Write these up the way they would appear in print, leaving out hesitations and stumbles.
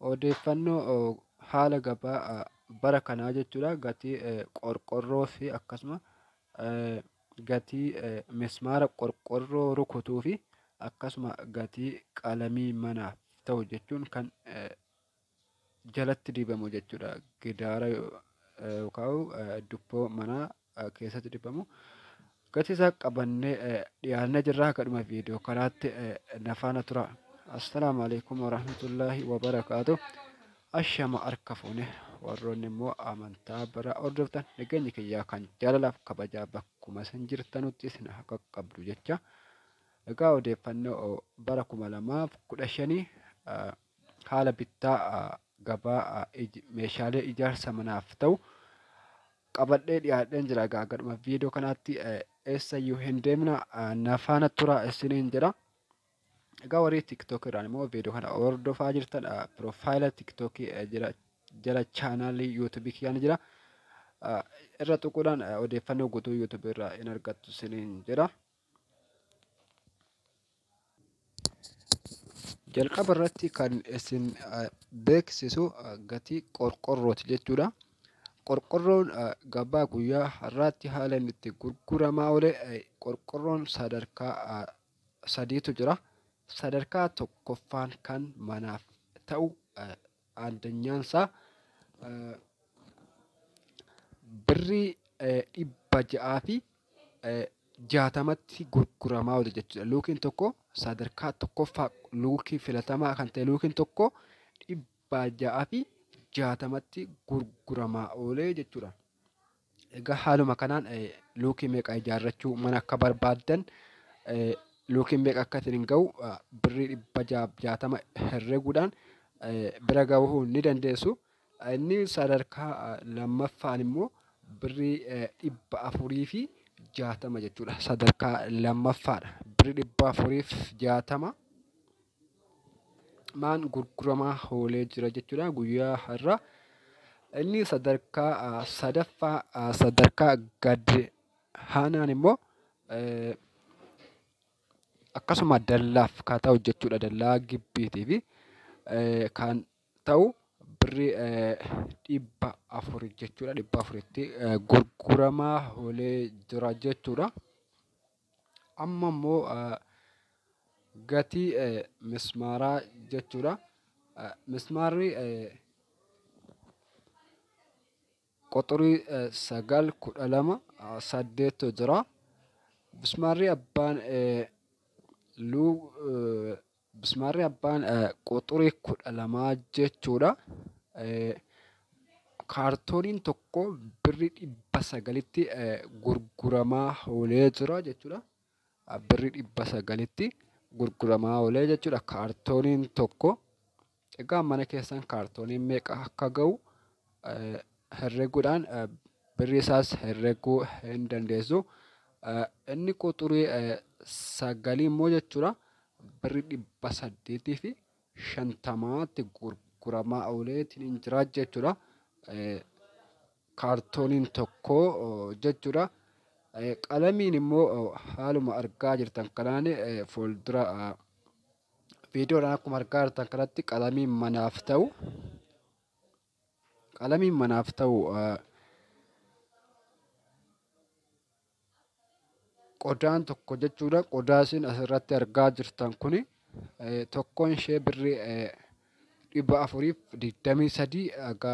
Odeeffannoo haala gabaa bara kanaa jechuudha. Gatii qorqorroo fi akkasuma gatii mismaara qorqorroo rukutuu fi akkasuma gatii qalamii manaaf ta'u jechuun kan jalatti dibamu jechuudha. Gidaara yookaan dubboo manaa keessatti dibamu. Gatii isaa qabannee dhiyaannee jirra. Akka dhuma viidiyoo kanaatti na faana tura. Assalaamu alaikum warahmatullaahi wabarakaatu. Ashama harka fuune warroonni immoo amantaa biraa hordoftan nageenyi kiyyaa kan jaalalaaf kabajaa bakkuma isin jirtanutti isin haa qaqqabdu jecha. Egaa odeeffannoo bara 2015 haala bittaa gabaa meeshaalee ijaarsa manaaf ta'u qabadhee dhiyaadheen jira. Egaa gadhuma viidiyoo kanaatti eessayyuu hin deemna, na faana tura isiniin jedha. Egaa warri TikTok irraan immoo viidiyoo kana hordofaa jirtan piroofaayila TikTokii jira jala chaanaalii yuutuubii kiyyaan jira. Irra tuquudhaan odeeffannoo guutuu yuutuubii irraa hin argattu isiniin jedha. Jalqaba irratti kan isin beeksisu gatii qorqorrooti jechuudha. Qorqorroon gabaa guyyaa har'aatti haala inni itti gurguramaa oole, qorqorroon sadarkaa sadiitu jira. Sadarkaa tokkoffaan kan manaaf ta'u addunyaansaa birrii 660tti gurguramaa oole jechuudha. Luukiin tokko sadarkaa tokkoffaa luukii filatamaa kan ta'e luukiin tokko 660tti gurguramaa oolee jechuudha. Egaa haaluma kanaan luukii meeqa ijaarrachuu mana akka barbaaddan, luukiin meeqa akka isin ga'u birrii 660 herreeguudhaan bira gahuu ni dandeessu. Inni sadarkaa lammaffaan immoo birrii 460 jechuudha. Sadarkaa lammaffaadha. Birrii 460 maan gurguramaa oolee jira jechuudha guyyaa har'aa. Inni sadarkaa sadaffaa sadarkaa gad aanaan immoo akkasuma dallaaf kan ta'u jechuudha. Dallaa gibbiitii fi kan ta'u birrii 400 jechuudha. 400tti gurguramaa oolee jira jechuudha. Amma immoo gatii mismaaraa jechuudha. Mismaarri qoxorii 9 12 8 jira. Mismaarri abbaan mismaarri abbaan qoxorii 12 jechuudha. Kaartooniin tokko birrii 900tti gurguramaa oolee jira jechuudha. Birrii 900tti gurguramaa oolee jechuudha kaartooniin tokko. Egaa mana keessan kaartooniin meeqa akka ga'u herreeguudhaan birrii isaas herreeguu hin dandeessu. Inni quxurii 9 immoo jechuudha birrii 850tti gurguramaa ooleetiin jira jechuudha. Kaartooniin tokko jechuudha. Qalamiin immoo haaluma argaa jirtan kanaan fuuldura viidiyoodhaan akkuma argaa jirtan kanatti qalamiin manaaf ta'u qodaan tokko jechuudha. Qodaa isin asirratti argaa jirtan kuni tokkoon ishee birrii 423 haga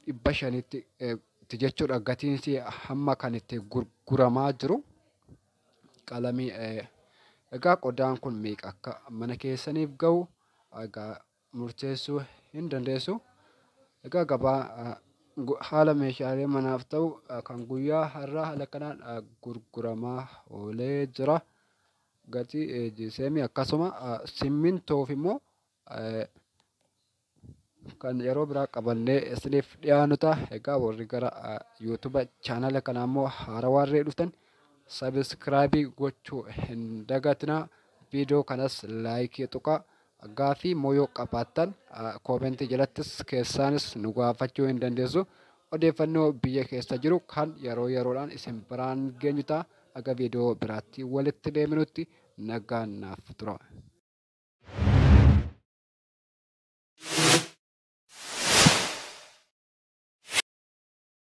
500tti jechuudha. Gatiin isii hamma kan itti gurguramaa jiru qalamii. Egaa qodaan kun meeqa akka mana keessaniif ga'u egaa murteessuu hin dandeessu. Egaa gabaa haala meeshaalee manaaf ta'u kan guyyaa har'aa haala kanaan gurguramaa oolee jira. Gatii jiseemii akkasuma simmintoof immoo kan yeroo biraa qabannee isiniif dhiyaannu ta'a. Egaa warri gara yuutuuba chaanala kanaa immoo haarawaa irree dhuftan sabiskiraayibii gochuu hin dagatinaa. Viidiyoo kanas laayikii tuqaa. Gaaffii immoo yoo qabaattan koomentii jalattis keessaanis nu gaafachuu hin dandeessu. Odeeffannoo biyya keessa jiru kan yeroo yeroodhaan isin biraan geenyu ta'a. Aga viidiyoo biraatti walitti deebinutti nagaan naaf tura.